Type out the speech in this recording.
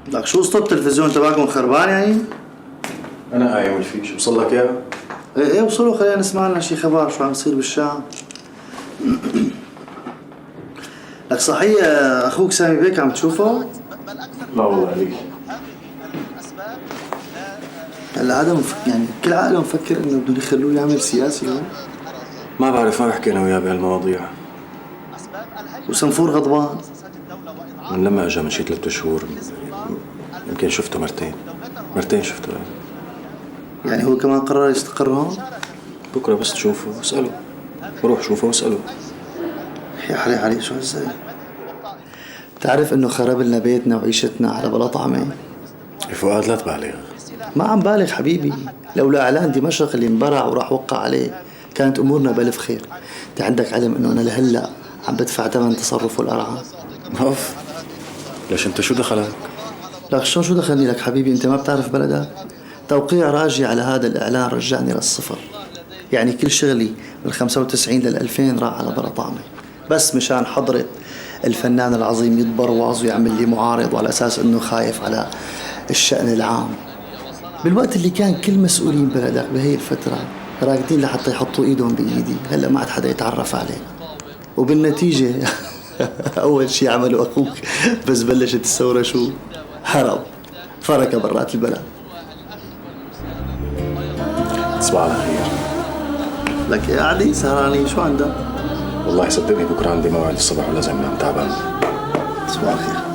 لك شو قصة التلفزيون تبعكم خربان يعني؟ انا قايم الفيش، وصل لك اياه؟ ايه ايه وصلوا، خلينا نسمع لنا شي خبر شو عم يصير بالشام. لك صحيح اخوك سامي بيك عم تشوفه؟ لا والله عليك. هلا هذا يعني كل عقله مفكر انه بدهم يخلوه يعمل سياسي هو؟ ما بعرف، ما بحكي انا وياه بهالمواضيع. وسنفور غضبان؟ من لما اجى من شي 3 شهور يمكن شفته مرتين شفته. يعني هو كمان قرر يستقر هون؟ بكره بس تشوفه اساله، بروح شوفه واساله. يا حري علي شو هالزلمه. بتعرف انه خرب لنا بيتنا وعيشتنا على بلا طعمه؟ يا فؤاد لا تبالغ. ما عم بالغ حبيبي، لولا اعلان دمشق اللي انبرع وراح وقع عليه كانت امورنا بألف خير. انت عندك علم انه انا لهلا عم بدفع ثمن تصرفه القرعة؟ اوف، ليش انت شو دخلك؟ لك شلون شو دخلني لك حبيبي؟ انت ما بتعرف بلدك؟ توقيع راجي على هذا الاعلان رجعني للصفر، يعني كل شغلي من 95 لل 2000 راح على بلا طعمه، بس مشان حضرة الفنان العظيم يتبرواز ويعمل لي معارض وعلى اساس انه خايف على الشأن العام، بالوقت اللي كان كل مسؤولين بلدك بهي الفترة راكدين لحتى يحطوا ايدهم بايدي، هلا ما عاد حدا يتعرف علينا. وبالنتيجة أول شيء عمله أخوك بس بلشت الثورة شو؟ هرب، فرك برات البلد. تصبح على خير. لك يا علي سهراني شو عندك؟ والله صدقني بكره عندي موعد الصبح ولازم انام، تعبان. تصبح على خير.